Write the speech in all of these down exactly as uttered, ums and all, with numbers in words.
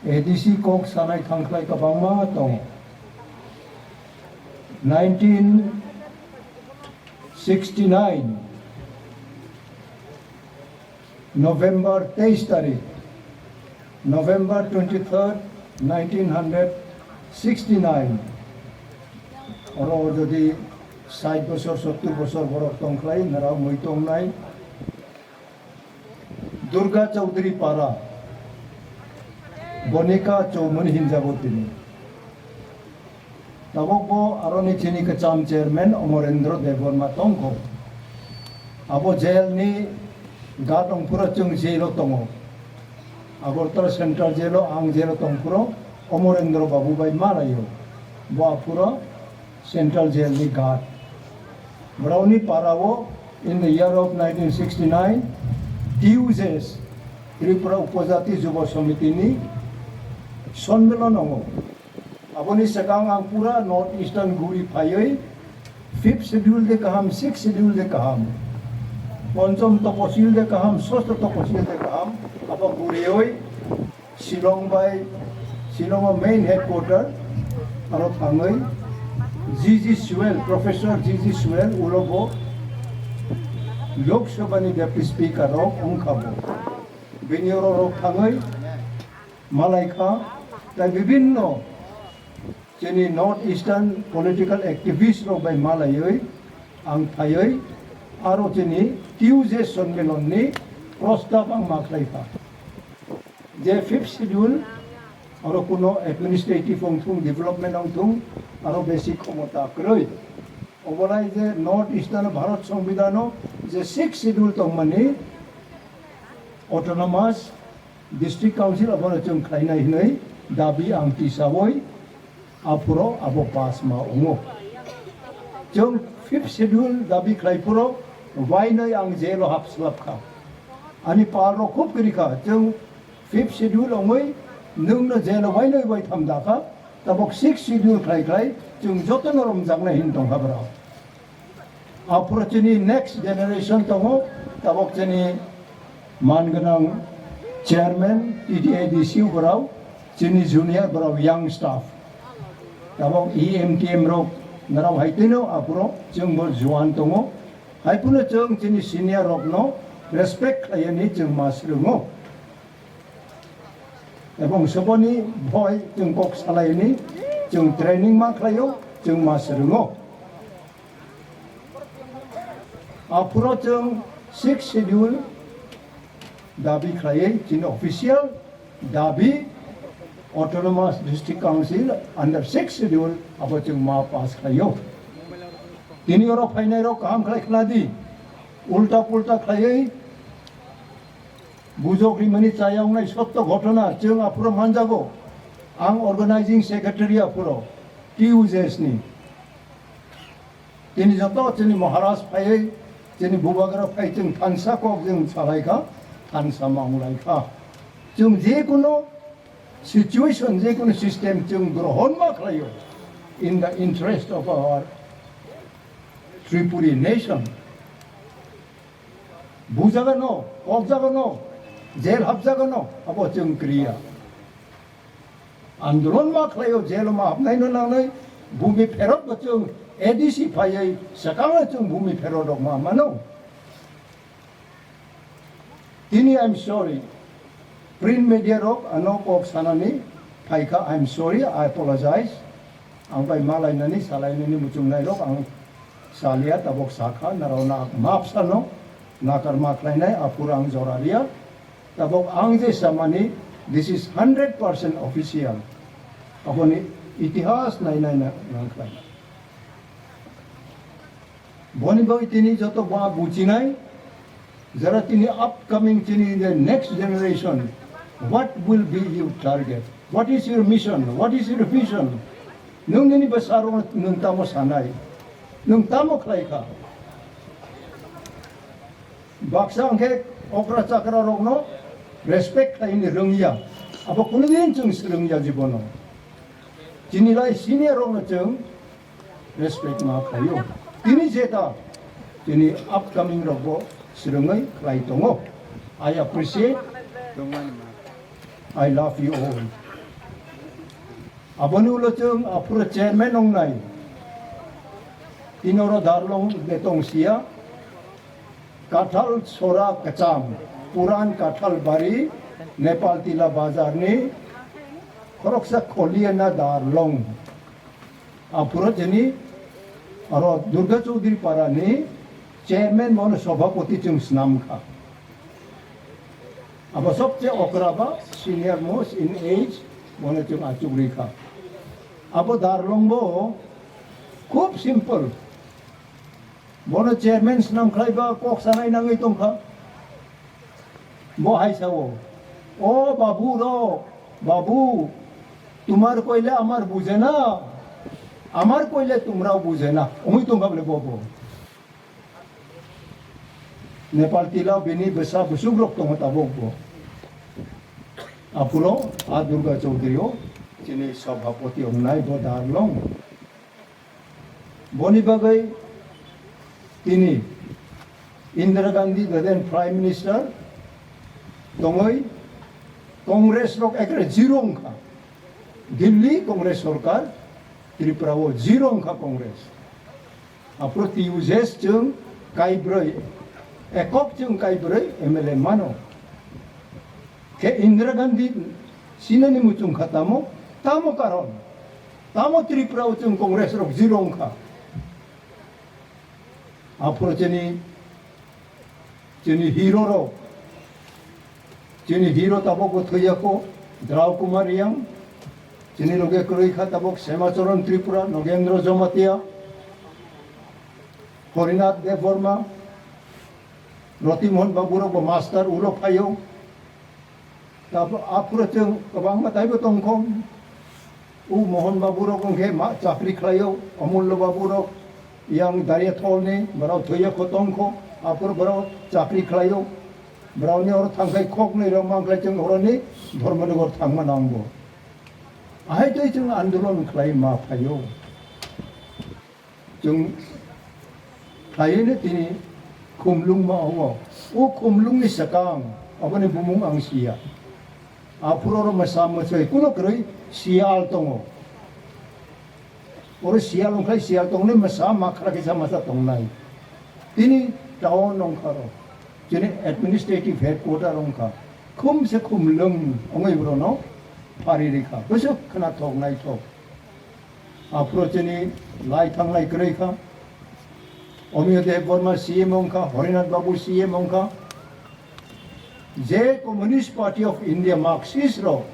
A D C kok sanai thangkhlai kwbangma tongo. Nineteen sixty-nine November teis tarik, November twenty-third, nineteen hundred sixty-nine. Oro jodi sait bosor, sottur bosor borok tongkhlai, narao mui tongnai. Durga Chaudhary Para, Bonika Chowmani hinjago tini. Tabok bo aroni chini kwcham chairman Amarendra Debbarma tongkho. Abo jail ni guard ongphuru chwng jail o tongo. Agartala Central Jail o ang jail o tongphuru Amarendra Babu bai malaio. Bo aphuru Central Jail ni guard. Borokni para o in the year of nineteen sixty-nine, T U J S, Tripura Upajati Jubo Samiti ni sonmilon tongo. Aboni swkang ang pura North Eastern guri phaiwi fifth schedule de kaham, sixth schedule de kaham, ponchom toposil de kaham, sosto toposil de kaham, abo guriwi Shillong bai, Shillong o main headquarter, aro thangwi G G Swell, Professor G G Swell, ulo bo Lok Sabha ni Deputy Speaker rok wngkha bo. Bini oro rok thangwi malaikha, tai bibhinno chini North Eastern political activist rok bai malaiwi ang phaiwi aro chini T U J sonmilon ni prostab ang ma khlaikha. Je fifth schedule, aro kuno administrative wngthung, development wngthung, aro basic khomota kwrwi. Obolai je North Eastern Bharat Songbidan o je sixth schedule tongmani autonomous district council abono chwng khlainai hinwi dabi ang tisawi aphuro abo pass ma wngo. Chwng fifth schedule dabi khlai phuro wainwi ang jail o hapslap kha. Ani pal rok khub kwrwi kha. Chwng fifth schedule ongwi nwngno jail o wainwi waitham da kha. Tabok sixth schedule khlai khlai chwng jotono romjaknai hin tongkha borok. Aphuru chini next generation tongo, tabok chini man gwnang chairman, T D A D C borok, chini junior borok, young staff. Tabok E M T M rok narao hai tino aphuru chwng bo juan tongo. Hai phano chwng chini senior rokno respect khlaiyani chwng ma swrwngo. Ebong soboni bhoi chwng kok salaini, chwng training ma khlaio, chwng ma swrwngo. Aphuro chwng sixth schedule dabi khlaiwi chini official dabi autonomous district council under sixth schedule abo chwng ma pass khlaio. Tini oro phainai rok kaham khlai khna di, ulta pulta khlaiwi bujok rimani chaya wngnai sotto ghotona chwng aphuro manjago. Ang organizing secretary aphuro T U J S ni. Tini joto chini Maharaj phaiwi, chini Bubagra phai chwng thansa kok chwng salaikha, thansa ma wnglaikha. Chwng je kuno situation, je kuno system chwng grohon ma khlaio in the interest of our Tripuri nation. Bujagano, kokjagano, jail hapjagano, abo chwng kriya. Andolon ma khlaio, jail ma hapnaino nangnai, bumi pherot bo chwng A D C phaiwi swkango chwng bumi pherot rok ma mano. Tini I'm sorry, print media rok ano kok sanani phaikha, I'm sorry, I apologize. Ang bai malainani, salainani muchungnai rok ang salia, tabok sakha, narao na map sano, nakar ma khlainai, aphur ang jora ria. Tabok ang je samani, this is hundred percent official. Aboni itihas nai nai na nang khlai. Boni bagwi tini joto ba bujinai, jara tini upcoming tini the next generation, what will be your target? What is your mission? What is your vision? Nwng nini bwsarok nwng tamo sanai? Nwng tamo khlai kha? Baksa hwnkhe okra chakra rokno respect khlaini rwngya. Abo kunudin chwng swrwngya jibono. Chini lai senior rokno chwng respect ma khlaio. Tini jeta, tini upcoming rokbo swrwngwi khlai tongo. I appreciate. I love you all. Aboni ulo chwng aphuru chairman wngnai. Tini oro Darlong de tong sia. Kathal sora kwcham, Puran Kathal bari, Nepal Tila bazar ni khoroksa kholiya na Darlong. Aphuru chini oro Durga Chaudhary para ni chairman bono sobhapoti chwng snam kha. Abo sobse okra ba senior most in age, bono chwng achuk ri kha. Abo Darlong bo khub simple. Bono chairman snam khlai ba kok sanai nangwi tong kha. Bo hai sao, "O babu ro, babu, tumar koile amar buje na, amar koile tumrao buje na," wngwi tong kha bole bo bo. Nepal Tila bini bwsa bwswk rok tongo tabuk bo. Aphuru a Durga Chaudhary o chini sobhapoti wngnai bo Darlong. Boni bagwi tini Indira Gandhi, the then Prime Minister, tongwi Congress rok ekre zero wngkha. Delhi Congress sorkar, Tripura o zero wngkha Congress. Aphuru T U J S chwng kaibrwi, ekok chwng kaibrwi M L A mano. Khe Indira Gandhi sinani muchung kha tamo, tamo karon, tamo Tripura o chwng Congress rok zero wngkha. Aphuru chini, chini hero rok, chini hero tabok bo thwiya kho, Drau Kumar Riyang, chini loge kwrwi kha tabok Semacharan Tripura, Nogendra Jamatia, Horinath Debbarma, Roti Mohan Babu rok bo master ulo phaio. Tabuk aphuru chwng kwbangma taibo tongkho. U Mohan Babu rok wngkhe ma chakri khlaio, Amullo Babu rok yang Dariathol ni borok thwiya kho tongkho, aphuru borok chakri khlaio. Borokni oro thangkhai khoknwi rok mankhlai chwng oroni Dharmanagar thangma nangbo. Ahai twi chwng andolon khlai ma phaio. Chwng khlaino tini khumlung ma wngo. O khumlungni swkang aboni bumung ang siya. Aphuru oro mwsa mwswi kuno kwrwi siyal tongo. Oro siyal wngkhlai siyal tongnai, mwsa makhra kisa mwsa tongnai. Tini town wngkha oro. Chini administrative headquarter wngkha. Khum se khumlung wngwi borokno phari rikha. Bwswk khwnathok naithok. Aphuru chini lai thanglai kwrwi kha. Omiyo Debbarma C M wngkha, Horinath Babu C M wngkha. Je Communist Party of India Marxist rok,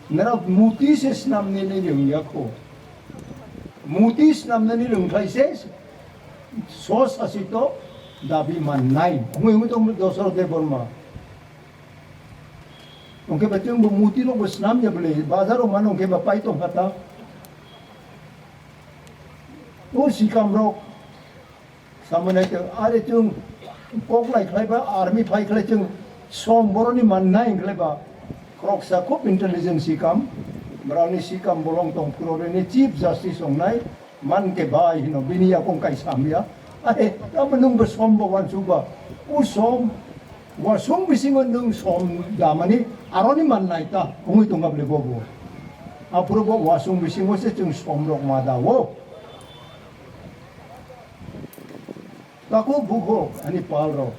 nara muti se snamnani rwngya kho. Muti snamnani rwngthai se swsasito dabi mannai. Wngwi wngwi tong Dosaro Debbarma. Hwnkhe ba chwngbo muti rokbo snamya bwle, bazaro mano hwnkhe ba pai tongkha ta. O sikam rok samani khe are chwng kok lai khlai ba army phai khlai chwng som boroni mannai hwnkhlai ba khoroksa khub intelligent sikam, borokni sikam bolong tong phuru rwni chief justice wngnai. Man khe bai hino bini yakung kaisa hamya. Ahe, tamo nwng bo som bo wansuk ba. O som, wasung bisingo nwng som damani aroni man nai ta, wngwi tongkha bole bo bo. Aphuru bo wasung bisingo se chwng som rok ma da o. Tako bukhuk ani pal rok.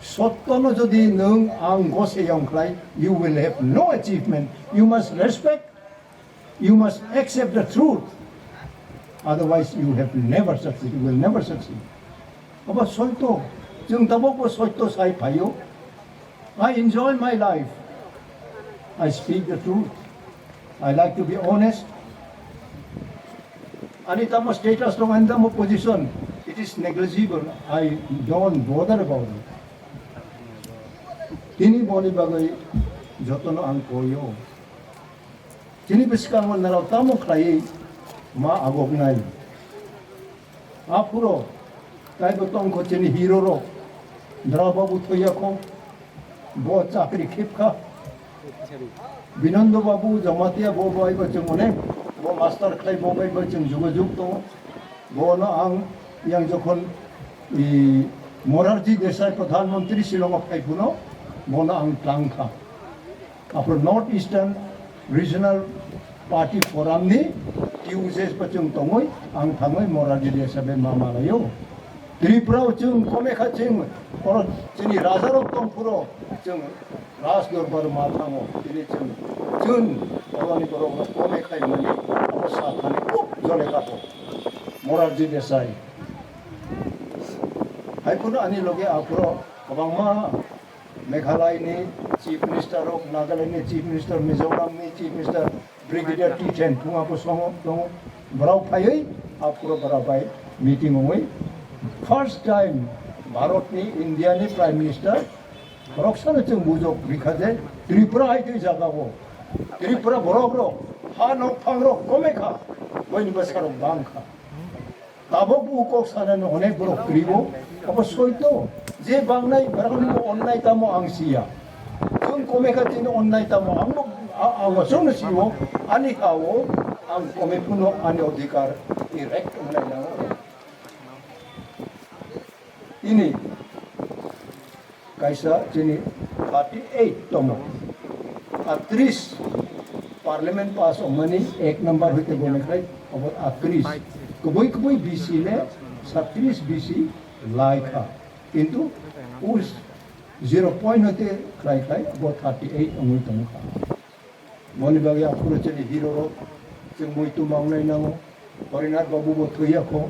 Sotto no jodi nwng ang gose yong khlai, you will have no achievement. You must respect You must accept the truth, otherwise you have never succeed, you will never succeed. Abo soito, chwng tabok bo soito sai phaio. I enjoy my life. I speak the truth. I like to be honest. Ani tamo status dong, ani tamo position, it is negligible. I don't bother about it. Tini boni bagwi jotono ang koyo. Chini bwskango narok tamo khlaiwi ma agoknai. Aphuru taibo tongkho chini hero rok. Dra babu thoyakho. Bo chakri khipkha. Binondo babu Jamatia bo bai bo chwng onek. Bo master khlai bo bai bo chwng jugajug tongo. Bono ang yang jokhon i Morarji Desai Pradhan Mantri Shillong o phai phuno bono ang tlang kha. Aphuru North Eastern Regional Party Forum ni T U J S bo chwng tongwi ang thangwi Morarji Desai bai ma malaio. Tripura o chwng kome kha chwng oro chini raja rok tong phuro chwng Raj Dorbar ma thango tini chwng chwng oroni borok rok kome khai mani abo sa thani kuk jole kha bo Morarji Desai. Hai phano ani loge aphuro kwbangma Meghalaya ni Chief Minister rok, Nagaland ni Chief Minister, Mizoram ni Chief Minister, Brigadier T Chen Phungapho songo tongo. Borok phaiwi aphuro borok bai meeting wngwi first time Bharat ni India ni Prime Minister borok sano chwng bujok rikha je Tripura hai twi jaga o Tripura borok rok ha nok phang rok kome kha, boini bwsa rok bang kha. Tabok bo kok sanani onek borok kwrwi bo. Abo soito je bangnai borokni onnai tamo ang siya. Chwng kome kha chini onnai tamo ang bo ang bo chwngno siwo ani kao ang kome phano ani odhikar i right wngnai nango. Ini kaisa chini thirty eight tongo. Atris parliament pass wngmani ek number hoite gome khai obo atris. Kubui kubui B C le satris B C lai kha. Kintu us zero point hoite khlai khlai obo thirty eight wngwi tongo kha. Moni bagwi aphuru chini hero rok chwng muitu mangnai nango. Horinath babu bo thwiya kho,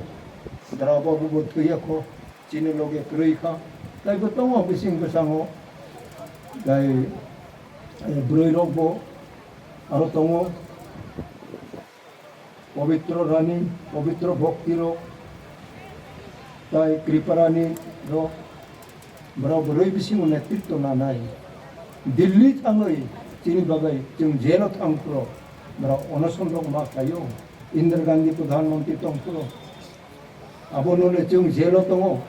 Dra babu bo thwiya kho, chini loge kwrwi kha. Taibo tongo bising bwsango, tai, eh, bwrwi rok bo aro tongo. Pabitra Rani, Pabitra Bhakti rok, tai Kripa Rani rok, borok bwrwi bisingo netritw nanai. Delhi thangwi chini bagwi chwng jail-o thangphuru borok onoson rok ma khlaio. Indira Gandhi Pradhan Mantri tongphuru abono le chwng jail-o tongo.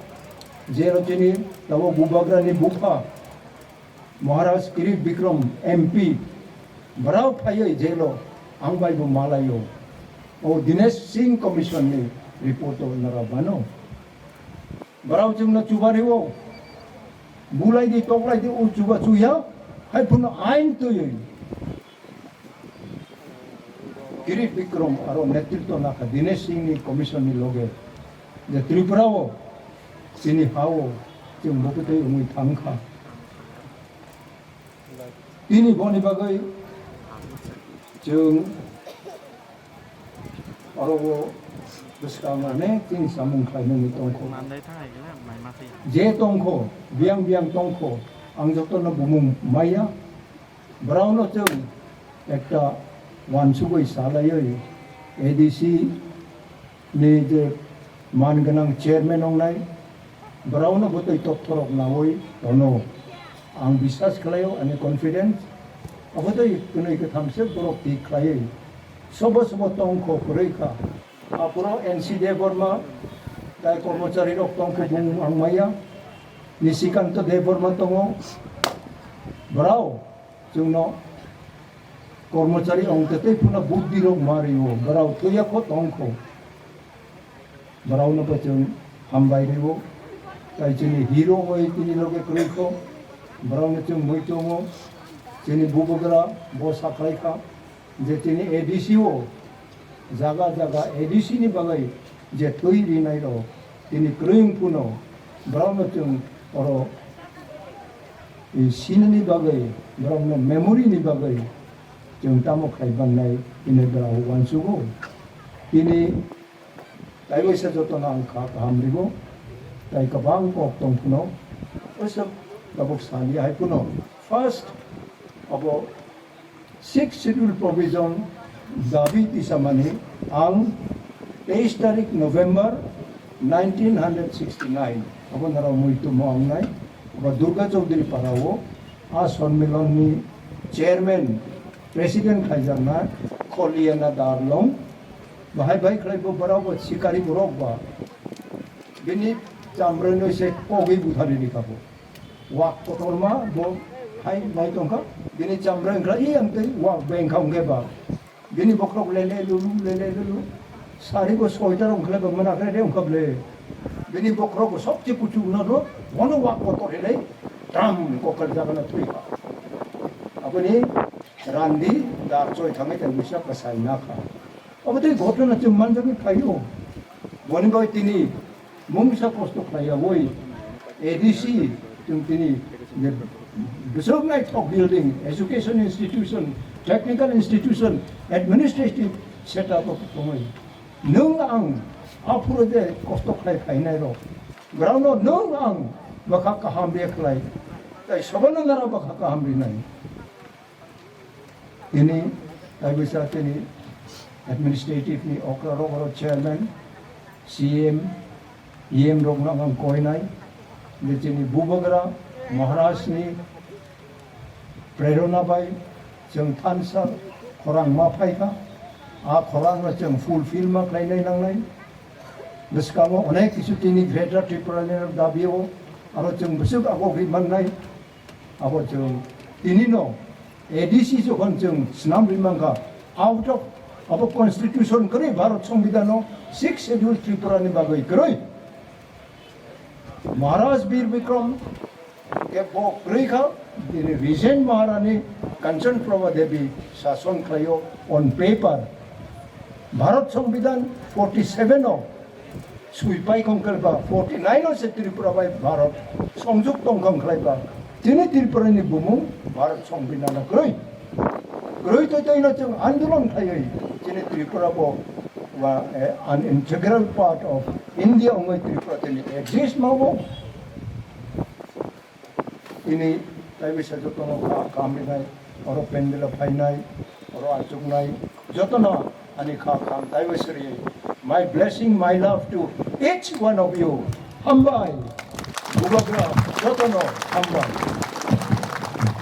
Jail-o chini tabuk Bubagrani bupha Maharaj Kirit Bikram M P, borok phaiwi jail-o ang bai bo malaio. O Dinesh Singh Commission ni report o nara bano. Borok chwngno chubario. Bulai di, toklai di, o chuba chuya, hai phano ain twiwi. Kirit Bikram aro netritw nakha Dinesh Singh ni commission ni loge je Tripura o chini ha o chwng bo kwtwi wngwi thang kha. Tini boni bagwi chwng oro o bwskang ane tini samung khlainani tongkho. Je tongkho, biyang biyang tongkho, ang jotono bumung maya. Borokno chwng ekta wansugwi salaiwi A D C ni je man gwnang chairman wngnai, borokno bwtwi totthorok nawi tono. Ang biswas khlaio, ani confidence. Abotwi kwnwi kwthamse borok thik khlaiwi sobo sobo tongkho kwrwi kha. Aphuru N C Debbarma, tai kormochari rok tongkho bung ang maya. Nishikanta Debbarma tongo. Borok chwngno kormochari wngte tei phano buddhi rok ma rio, borok thwiya kho tong kho. Borokno bo chwng hambai rio. Tai chini hero oi tini loge kwrwi kho. Borokno chwng mui tongo. Chini bubagra bo sakhlai kha je chini A D C o jaga jaga A D C ni bagwi je thwi rinai rok tini kwrwi wng phano borokno chwng oro sinini bagwi, borokno memory ni bagwi chwng tamo khai bangnai hinwi borok uansugo. Tini taibo se jotono ang kha kaham rigo, tai kwbang kok tong phano oso tabuk saliya hai phano first abo Sixth Schedule provision dabi tisamani ang teis tarik November nineteen hundred sixty-nine abo nara muitu mo ang nai abo Durga Chaudhary para o a sonmilon ni chairman president khaijakna Kholiana Darlong bahai bai khlai bo borok bo sikari borok ba bini chamroi noi se kogwi buthari rikha bo. Wak kotorma bo hai nai tongkha, bini chamrang khlai yang tei wak beng kha hwnkhe ba. Bini bokhorok lele lulu, lele lulu. Sari bo soita rok khlai ba mana khlai de wngkha ble. Bini bokhorok bo sobse kuchuk no do, bono wak kotor hinai, dam kokal jagana thwi kha. Aboni Gandhi dar choi thangwi tei misa kwsai na kha. Obo tei ghotona chwng manjagwi phaio. Boni bai tini mungsa kosto khlaiyawi A D C chwng tini je bwswk naithok building, education institution, technical institution, administrative setup o kwbangwi. Nwng ang aphuru je kosto khlai phainai rok, ground o nwng ang bwkha kaham ri khlai, tei sobono nara bwkha kaham rinai. Tini, tai bisa tini administrative ni okra rok oro chairman, C M, E M rok no ang koinai, je chini Bubagra Maharaj ni prerona bai chwng thansa khorang ma phaikha, a khorang no chwng fulfill ma khlainai nangnai. Bwskango onek kisu tini Greater Tripura ni dabi o, aro chwng bwswk agok ri mannai. Abo chwng tini no A D C jokhon chwng swnam ri mankha, out of abo constitution kwrwi Bharat Songbidan o sixth schedule Tripura ni bagwi kwrwi. Maharaj Bir Bikram khe bo kwrwi kha, tini Regent Maharani Kanchan Prabha Devi sason khlaio on paper. Bharat Songbidan forty seven o sui pai khong khlaiba, forty nine o se Tripura bai Bharat songjuk tong khong khlaiba. Chini Tripura ni bumung Bharat Songbidan o kwrwi. Kwrwi twi twi no chwng andolon khlaiwi chini Tripura bo wa, eh, an integral part of India wngwi Tripura tini exist ma bo. Tini taibo sa jotono kha kam rinai, oro pandel phainai, oro achuknai, jotono ani kha kam taibo sri. My blessing, my love to each one of you. Hambai. Bubagra jotono hambai.